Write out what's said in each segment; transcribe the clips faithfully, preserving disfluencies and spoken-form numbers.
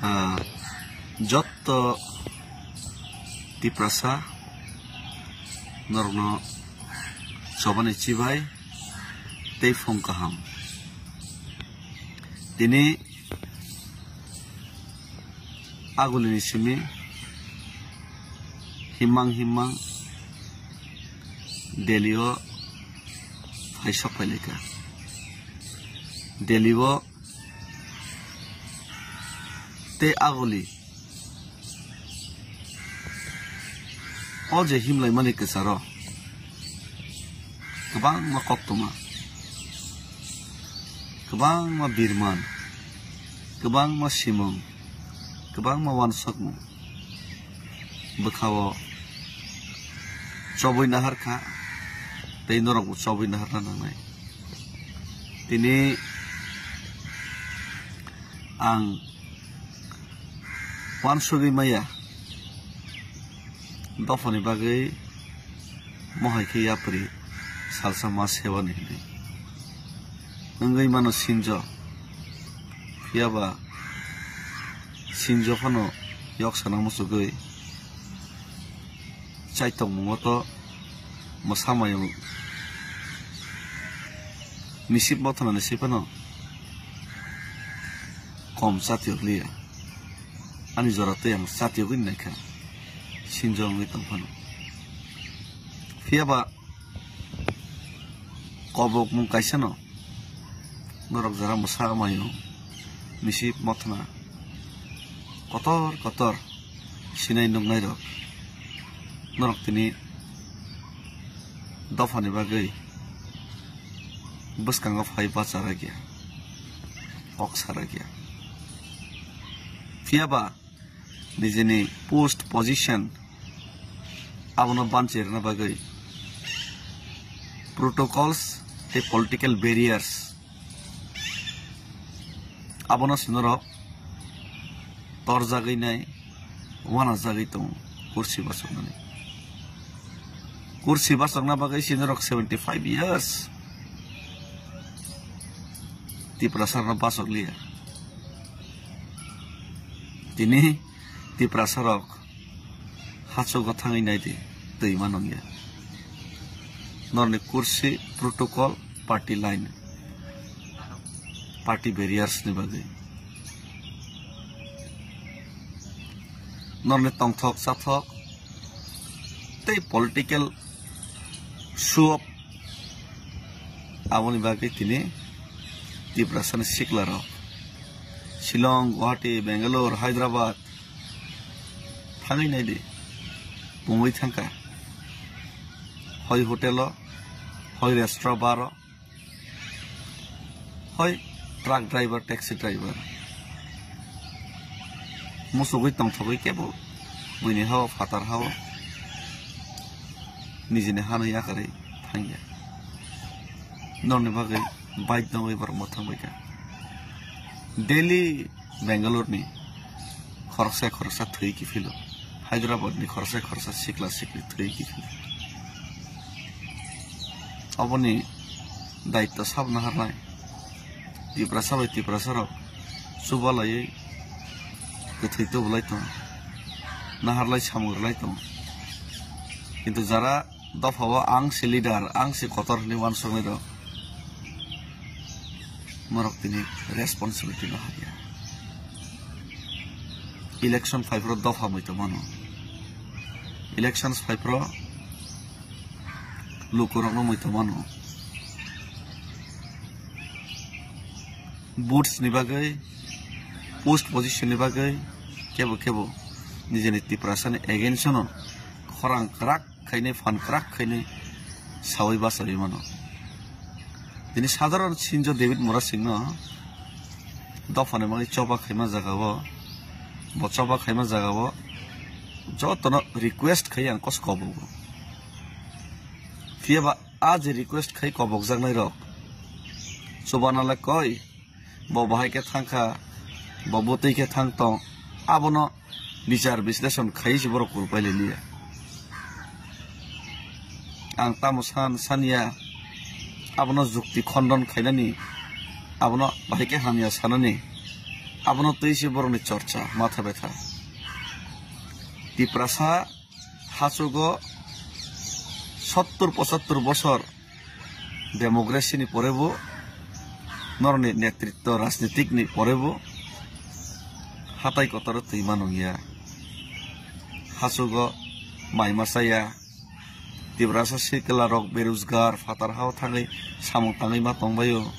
Ah, jotto Tiprasa norokno chobani chibai tei phung kaham. Tini agulini simi himmang himmang Delhi o phaisok phailaikha. Delhi o tei aguli o je himlaimani kwcharo kwbangma koktwma, kwbangma birman, kwbangma simung, kwbangma uansukmung bwkhao chobwi naharkha tei norokbo chobwi naharna nangnai. Tini ang uansugwi maya dophani bagwi mohai khe yapri salsa ma sebani hinwi wngwi mano sinjo. Phiyaba sinjo phano yok sana muchugwi chaitokmungo to mwsa mayung misip mothanani se phano kom chatiyok liya. Ani jora tei ang chatiyogwi naikha sinjo wngwi tong phano. Phiyaba kobokmung kaisano norok jora mwsa mayung misip mothna kotor kotor sinai nuknairok norok tini dophani bagwi bwskango phai bacharakya, kok sarakya. Phiyaba nijini post position abono banchi rwna bagwi protocols tei political barriers abono se norok torjagwi nai, uanajagwi tongo kursi bachoknani. Kursi bachokna bagwi se norok seventy five years Tiprasarokno bachok liya. Tini Tiprasarok hachugo thangwi naidi, twi ma nungya. Norni kursi protocol party line, party barriers ni bagwi. Norni tongthok chathok tei political show off aboni bagwi tini Tiprasani siklarok Shillong, Guwahati, Bangalore, Hyderabad thangwi naidi, pungwi thangkha. Hoi hotel o, hoi restaurant bar o, hoi truck driver, taxi driver. Muchugwi tongthogwi kebo buini hao, phatar hao nijini hanwi yakarwi thangya. Norni bagwi bike nogwi borok mwthangbaikha. Daily Bangalore ni khoroksa khoroksa thwi kiphilo, Hyderabad ni khoroksa khoroksa sikla sikli thwi kiphilo. Aboni daitto sabo naharnai Tiprasa bai Tiprasa rok chubalaiwi kwthwi tubulai tongo, naharlai samung rwlai tongo. Kintu jara dophao ang se leader, ang se kotor hinwi uansuknai rok, norok tini responsibility no hakya. Election phaiphuru dopha muitu mano, election phaiphuru lukurokno muitu mano. Votes ni bagwi, post position ni bagwi kebo kebo nijini Tiprasa ni against no khorang kwrak khainai, phan kwrak khainai sawi bachawi mano. Tini sadharon sinjo David Murasing no dophani bagwi choba khaima jaga o, bo choba khaima jaga o jotono request khai ang kos kobogo. Phiyaba a je request khai kobokjaknai rok chubana le koi, bo bahai khe thangkha, bo bwtwi khe thang tong, abono bichar bisleshon khaiwi se borok kul pailai liya. Ang tamo san sanya, abono jukti khondon khainani, abono bahai khe hamya sanani, Abono twi se borokni chorcha, matha betha. Tiprasa hachugo sottur pochattur bosor democracy ni porebo, norokni netritto rajnitik ni porebo hatai kotoro twi ma nungya. Hachugo mai ma chaya. Tiprasa sikla rok berojgar, phatar hao thangwi samung tangwi ma tongbaio.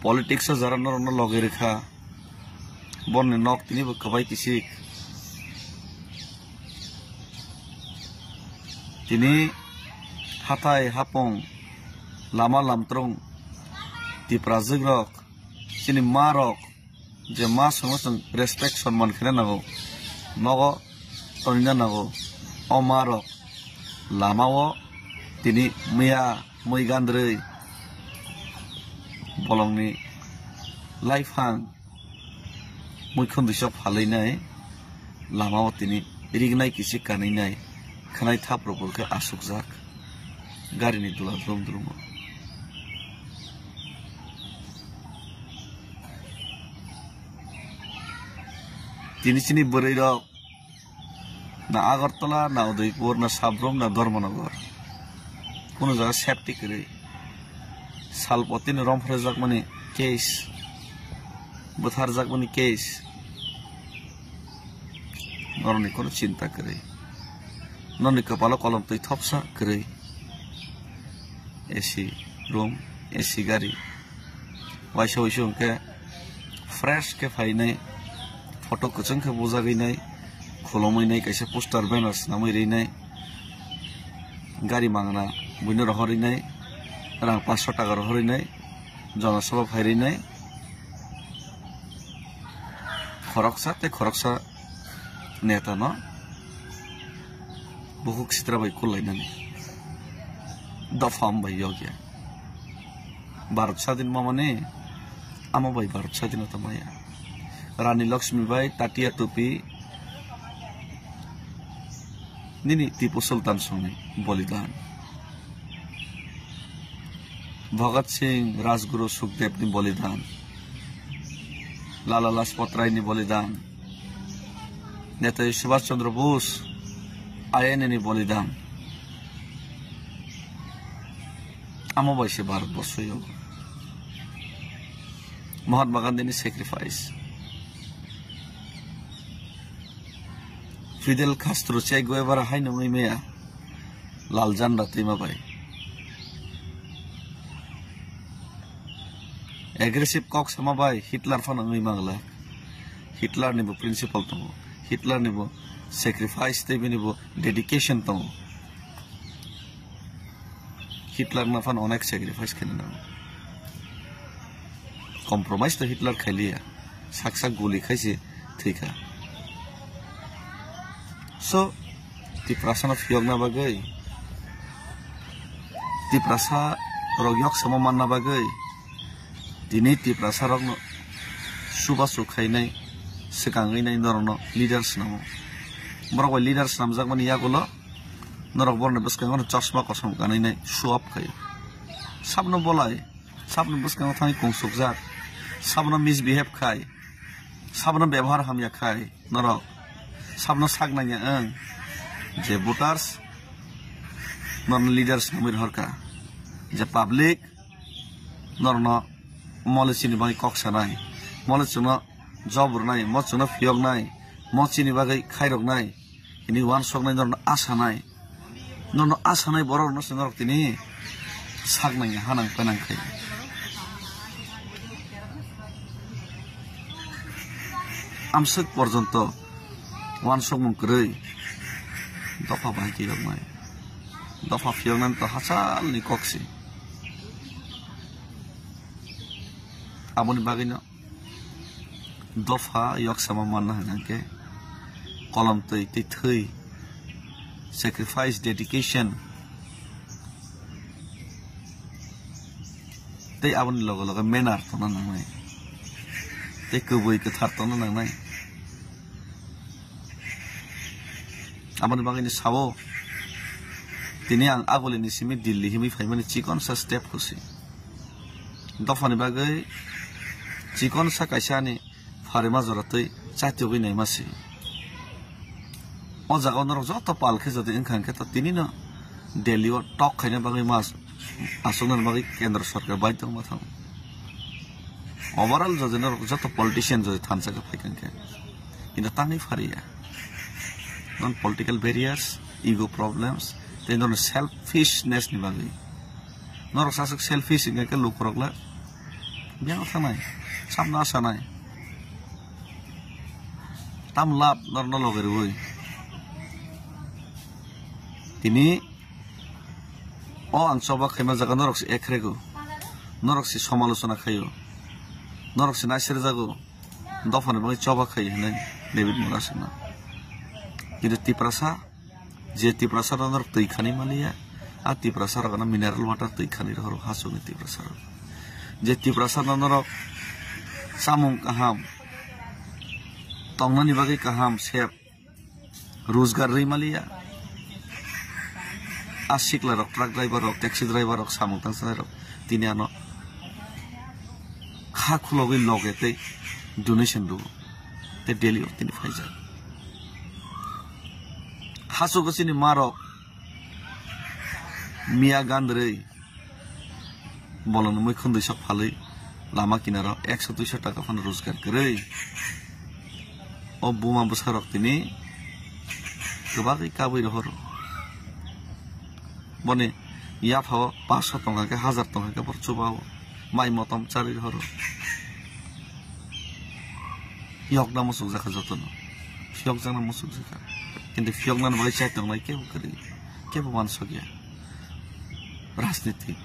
Politics o jara norokno logi rwkha. Borni nok tini bo kwbai kisik. Tini hathai hapung, lama lamtrung, Tiprajwk rok, chini ma rok, je ma songno chwng respect sonman khaina nango, nogo tonina nango. O ma rok lama o tini miya mui gandrwi bolongni laiphang muikhon duisa phalwi nai, lama o tini rignai kisi kanwi nai, khwnai thap rok bo khe asukjak, gari ni dula drum drum o. Tini chini bwrwi rok na Agartala, na Udaipur, na Sabrum, na Dharmanagar. Kuno jaga safety kwrwi. Salpotini romphrejakmani case, bwtharjakmani case. Norokni kuno chinta kwrwi. Norokni kwpalo kolom twi thopsa kwrwi. A C room, A C gari. Waisa waisa hwnkhe fresh khe phainai, photo kwchwng khe bujagwi nai, khulumwi nai, kaisa poster banner swnamwi rinai, gari mangna buino rohorwi nai, rang paanch sho taka rohorwi nai, Jana Sabha phairwi nai. Khoroksa tei khoroksa neta no bukhuk sitra bai kulainani dopha wng bai yokya. Bharat sadin mamani amo bai Bharat sadinota maya. Rani Lakshmi bai Tatia Topi nini Tipu Sultan songni bolidan. Bhagat Singh, Rajguru Sukdev ni bolidan. Lala Lajpat Rai ni bolidan. Netaji Subhash Chandra Bose, I N A ni bolidan. Amo bai se Bharat borso yogo. Mahatma Gandhi ni sacrifice. Fidel Castro, Che Guevara hai nungwi maya lal janda twima bai. Aggressive kok sama bai Hitler phano wngwi mangla. Hitler ni bo principle tongo. Hitler ni bo sacrifice tei bini bo dedication tongo. Hitler no phano onek sacrifice khaina nango. Compromise to Hitler khailiya. Sak sak guli khaise thwikha. So, Tiprasa no phiyokna bagwi, Tiprasa rok yok samo manna bagwi, tini Tiprasa rok no subasu khainai, swkangwi nai norok no leader swnamo. Borok bai leader swnamjakmani yagulo norok borokni bwskango no chosma kosom kanwi nai show up khai. Sabno bolai, sabno bwskango thangwi kungsukjak, sabno misbehave khai, sabno bebohar hamya khai norok, sabno sak nangya wng je voters norokno leaders nangwi rohorkha, je public norokno mole chini bagwi kok sanai, mole chwngno job rwnai, mo chwngno phiyoknai, mo chini bagwi khairoknai, hini uansuknai norokno asanai. Nono asanai borok no se norok tini sak nang hanang penang khai. Amswk porjonto uansukmung kwrwi dopha bai phiyoknai. Dopha phiyoknani to hachal ni kok si. Aboni bagwi no dopha yoksama manna hwnkhe kolom twi tei thwi, sacrifice, dedication, tei aboni loge loge manner tongna nangnai, tei kwbwi kwthar tongna nangnai. Aboni bagwi ni sao, tini ang agulini simi Delhi himwi phaimani chikonsa step khusi. Dophani bagwi Chikon sa kaisa ani pharima jora twi chatiyogwi naima si. O jaga o norok joto pal khe jodi wngkha hwnkhe to tini no Delhi o tok khaina bagwi mas aswkna bagwi kendra sarkar baidhyo wngma thango. Overall jodi norok joto politician jodi thansa khe phaikha hwnkhe kintu tangwi phariya. Non political barriers, ego problems, tei norok selfishness ni bagwi. Norok saswk selfish hwnkhe lukurok le biyang thangnai, samna sanai. Tam lab norno loge rwui. Tini o ang choba khaima jaga norok se ekrego. Norok se samalochona khaio. Norok se naisirjago. Dophani bagwi choba khai hinwi David Murasingno. Kintu Tiprasa, je Tiprasa norok twi khani maliya, a Tiprasa rok no mineral water twi khani rohoro hasongni Tiprasa rok. Je Tiprasa norok samung kaham, tongnani bagwi kaham, sep, rojgar rwi maliya. A sikla rok, truck driver rok, taxi driver rok, samung tangsanai rok, tini ano kha khulogwi loge tei donation rwo. Tei Delhi o tini phaijak. Hachugo chini ma rok miya gandrwi bolongni muikhwndwi sok phalwi lama kinaro ekso duiso taka phano rojgar kwrwi. O buma bwsarok tini kwbagwi kabwi rohoro. Boni yaphao paanch sho tongkha khe, hazar tongkha khe bor chubao, mai motom charwi rohoro. Phiyokna muchukjakha jotono. Phiyokjakna muchukjakha. Kintu phiyoknani bagwi chai tongnai kebo kwrwi, kebo uansukya. Rajnitik.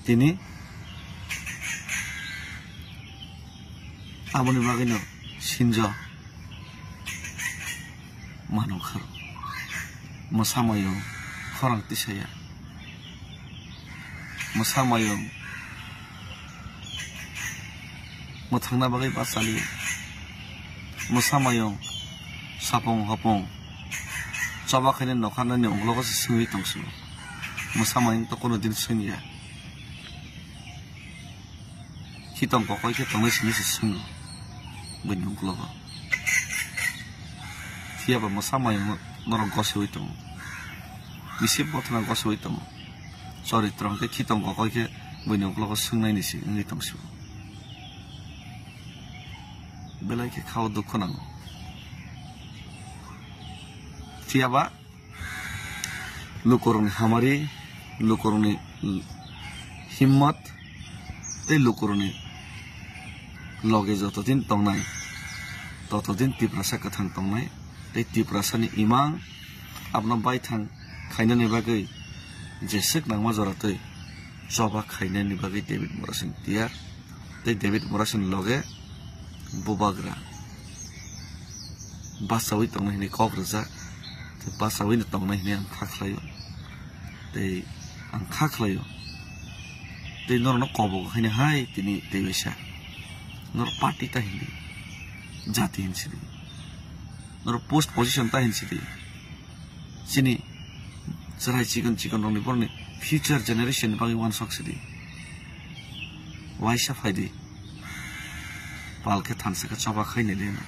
Tini aboni bagwino sinjo mano kharo. Mwsa mayung khorang tisaya. Mwsa mayung mwthangna bagwi bachali. Mwsa mayung sapung hopung choba khaina nokha nani uklogo se swngwi tongsu. Mwsa mayung to kono din swngya. Khitong kokoi khe tongnai simi se swngo buini uklogo. Phiyaba mwsa mayung norok gosiwi tongo. Bisi bothana gosiwi tongo. Choritro hwnkhe khitong kokoi khe buini uklogo swngnaini se wngwi tongsu. Belai khe khao dukhu nango. Phiyaba lukurokni hamari, lukurokni himmat tei lukurokni loge jotodin tongnai, totodin Tiprasa kwthang tongnai tei Tiprasani imang abono baithang khainani bagwi jeswk nangma joratwi choba khainani bagwi David Murasing tiyar. Tei David Murasing loge bubagra bachawi tongnai hinwi kok rijak. Tei bachawi no tongnai hinwi ang kha khlaio. Tei ang kha khlaio. Tei norokno kobok haino hai tini tei waisa. Norok party ta hindi. Jati hinsidi. Norok post position ta hinsidi. Chini chwrai chikon chikon rokni borokni future generation ni bagwi uansuk sidi. Waisa phaidi. Pal khe thansa khe choba khai nai leno.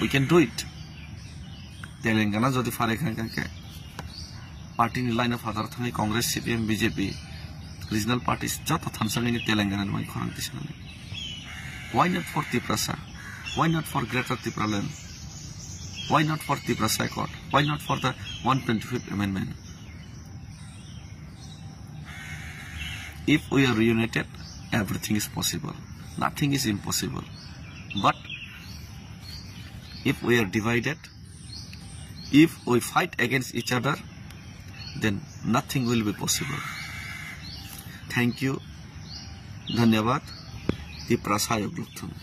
We can do it. Telangana jodi pharai kha hwnkhe party ni line o phatar thangwi Congress, C P M, B J P, regional parties joto thansa wngwi Telangana ni bagwi khorang tisanani. Why not for Tiprasa? Why not for Greater Tipraland? Why not for Tiprasa Accord? Why not for the one twenty-fifth Amendment? If we are united, everything is possible. Nothing is impossible. But if we are divided, if we fight against each other, then nothing will be possible. Thank you. Dhanyabad. Tiprasa ayok lukthung.